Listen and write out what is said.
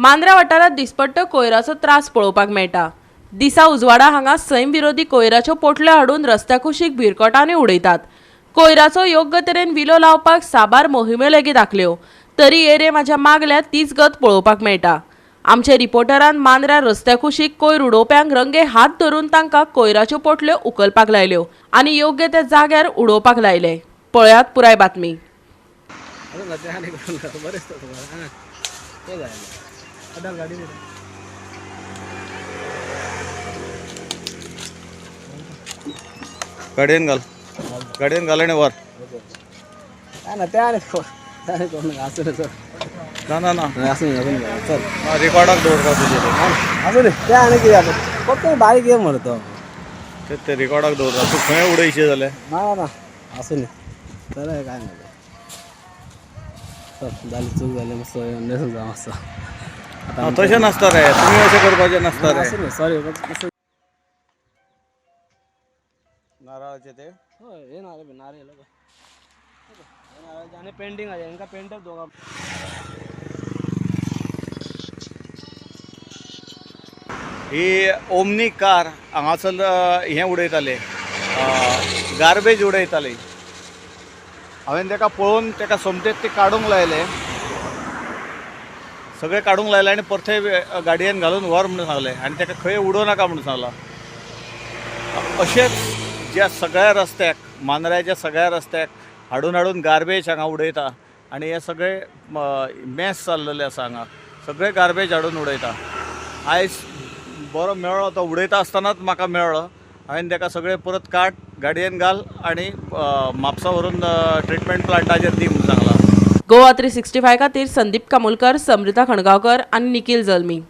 मांद्रा वाठारांत दिसपट्टो कोयराचो त्रास पळोवपाक मेळटा. दिसा उजवाडा हांगा सैम विरोधी कोयराच्यो पोटल्यो हाडून रस्त्या कुशीक भिरकोटांनी उडयतात. कोयराचो योग्य तरेन विलो लावपाक साबार मोहिम्यो लेगीत आंखल्यो तरी येरे माझ्या मागल्या तीच गत पळोवपाक मेळटा. आमच्या रिपोर्टरान मांद्रा रस्त्या कुशीक कोयर उडोवप्यांक रंगे हात धरून तांकां कोयराच्यो पोटल्यो उखलपाक लायल्यो आनी योग्य त्या जाग्यार उडोवपाक लायले. पळयात पुराय बातमी. गाडयेन घाल, गाडयेन घाल आनी व्हर. ना ते आनी कोण आसूं न्ही सर. ना ना ना, आसूं आसूं चल. रिकॉर्डाक दवरता तुजें आसूं न्ही ते आनी कितें फक्त बारीक ये मरे तो. ते ते रिकॉर्डाक दवरता. तूं खंय उडयशी जाल्यार? ना ना आसूं न्ही चल, काय ना चल, जाली चूक जाली, मातसो न्हेसून जावं मातसो. ना, तशें नासता रे, तुमी अशें करपाचें नासता रे. आसूं न्ही, सॉरी मातसो. नारळाचे ते हय, हे नारळ नारळ येयलो पळय, हे नारळाचे आनी पेंटींग आसा हेंकां पेंटर दोगा. ही ओमनी कार हांगासर हें उडयताले, गार्बेज उडयताले. हांवें ताका पळोवन ताका सोमतेच ते काडूंक लायले, सगळें काडूंक लायलें आनी परते गाडयेन घालून व्हर म्हणून सांगलें आनी ताका खंय उडोवं नाका म्हणून सांगलां. अशेंच ज्या सगळ्या रस्त्याक, मांद्र्याच्या सगळ्या रस्त्याक हाडून हाडून गार्बेज हांगा उडयता आनी हे सगळे मॅस जाल्लेले आसा. हांगा सगळे गार्बेज हाडून उडयता. आयज बरो मेळ्ळो तो उडयता आसतनाच म्हाका मेळ्ळो. हांवें ताका सगळें परत काड, गाडयेन घाल आनी म्हापसा व्हरून ट्रिटमेंट प्लांटाचेर दी म्हणून सांगलां. गोवा 365 खातीर संदीप कामुलकर, समृता खणगांवकर आनी निखिल जल्मी.